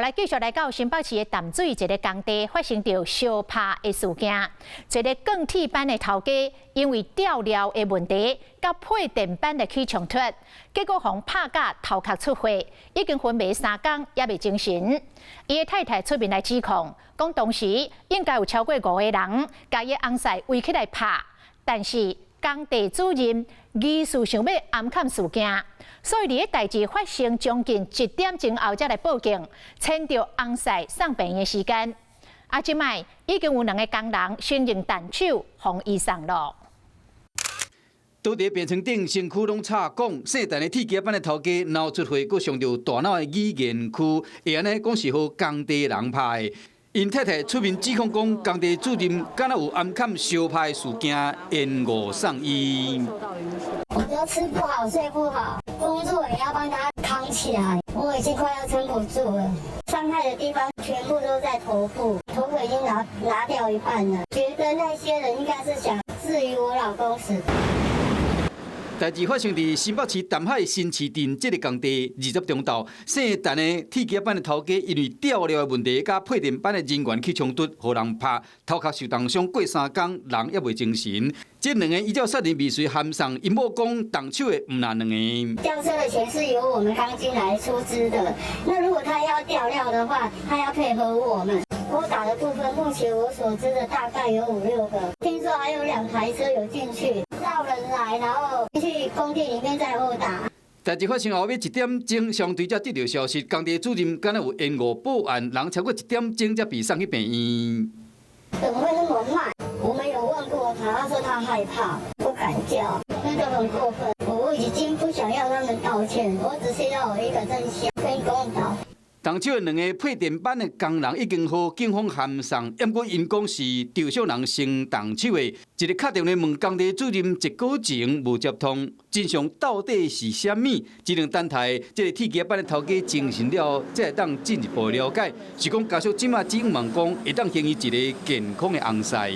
來繼續來到新北市的淡水一个工地，發生著相拍的事件。一个鋼鐵班的頭家因為吊料的問題，佮配電班的起衝突，結果予拍甲頭殼出血，已經昏迷3工，猶未精神。伊的太太出面來指控，講當時應該有超過五個人，共伊翁婿圍起來拍，但是工地主任疑似想欲掩蓋事件。所以佇咧代誌發生將近1點鐘後，才來報警，牽著翁婿送病院的時間。啊，這擺已經有兩个工人承認動手，予醫送囉。倒佇病床頂，身軀攏插管，姓陳的鐵機班的頭家腦出血，閣傷著大腦的語言區，會按呢講是予工地人拍的。𪜶太太出面指控講，工地主任敢若有掩蓋相拍事件，延誤送醫。我都吃不好睡不好，工作也要幫他扛起來，我已經快要撐不住了。傷害的地方全部都在頭部，頭殼已經拿掉一半了。覺得那些人應該是想置於我老公死。代誌發生佇新北市淡海新市鎮這个工地，20中晝，姓陳的鐵機班的頭家因為吊料的問題，佮配電班的人員起衝突，予人拍，頭殼受重傷過3工，人猶未精神。這兩個依照殺人未遂函送，𪜶某講動手的毋但兩个。吊車的錢是由我們鋼筋來出資的，那如果他要吊料的話，他要配合我們。毆打的部分，目前我所知的大概有五六個，聽說還有兩台車有進去，繞人來，然後去工地裡面再毆打。代誌發生後，欲1點鐘，相對才得著消息，工地主任敢若有延誤報案，人超過1點鐘才被送去病院。怎麼會那麼慢？我們有問過他，他說他害怕，不敢叫，那就很過分。我已經不想要他們道歉，我只是要有一個真相跟公道。動手的兩个配電班的工人已經予警方函送，毋過𪜶講是趙小人先動手的。一个敲電話問工地主任一個鐘無接通，真相到底是啥物？只能等待這个鐵機班的頭家精神了，才會當進一步了解。是講家屬這馬只望講會當還伊一个健康的翁婿。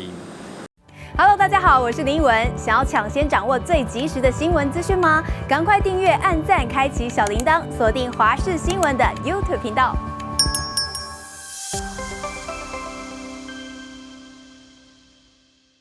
Hello，大家好，我是林依文。想要搶先掌握最及時的新聞資訊嗎？趕快訂閱、按讚、開啟小鈴鐺，鎖定華視新聞的 YouTube 頻道。